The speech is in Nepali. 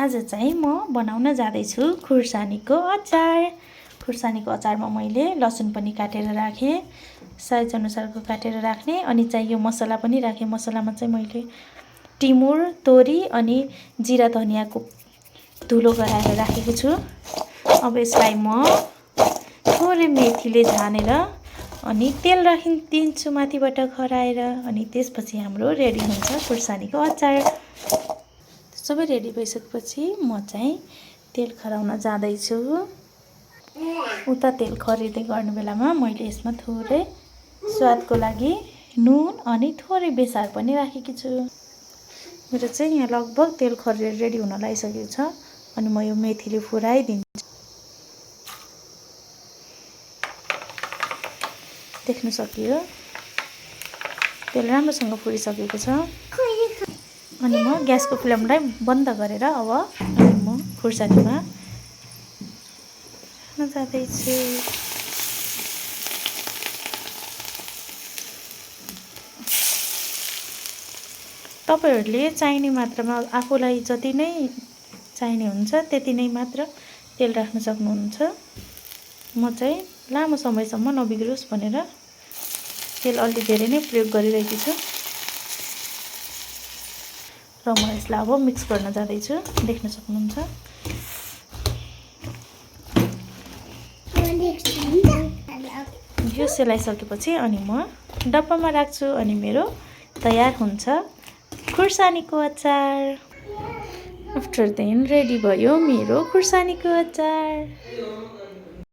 आज चाहिँ म बनाउन जाँदैछु खुर्सानीको अचार। खुर्सानीको अचारमा मैले लसुन पनि काटेर राखेँ, साइज अनुसारको काटेर राख्ने, अनि चाहियो मसला पनि राखेँ। मसलामा चाहिँ मैले टिमुर, तोरी अनि जिरा धनियाँको धुलो गराएर राखेको छु। अब यसलाई म थोरै मेथीले झानेर अनि तेल राखिदिन्छु माथिबाट खराएर, अनि त्यसपछि हाम्रो रेडी हुन्छ खुर्सानीको अचार। सबै रेडी भइसकेपछि म चाहिँ तेल खराउन जाँदैछु। उता तेल खरिँदै गर्ने बेलामा मैले यसमा थोरै स्वादको लागि नुन अनि थोरै बेसार पनि राखेकी छु। मेरो चाहिँ यहाँ लगभग तेल खरेर रेडी हुन लागिसकेको छ, अनि म यो मेथीले फुराइदिन्छु। देख्न सकियो तेल राम्रोसँग फुरिसकेको छ, अनि म ग्यासको फ्लेमलाई बन्द गरेर अब म खुर्सानीमा जाँदैछु। तपाईहरूले चाहिने मात्रामा आफूलाई जति नै चाहिने हुन्छ त्यति नै मात्र तेल राख्न सक्नुहुन्छ। म चाहिँ लामो समयसम्म नबिग्रोस् भनेर तेल अलि धेरै नै प्रयोग गरिरहेकी छु, र म यसलाई अब मिक्स गर्न जाँदैछु। देख्न सक्नुहुन्छ। यो सेलाइसकेपछि अनि म डब्बामा राख्छु, अनि मेरो तयार हुन्छ खुर्सानीको अचार। आफ्टर देन रेडी भयो मेरो खुर्सानीको अचार।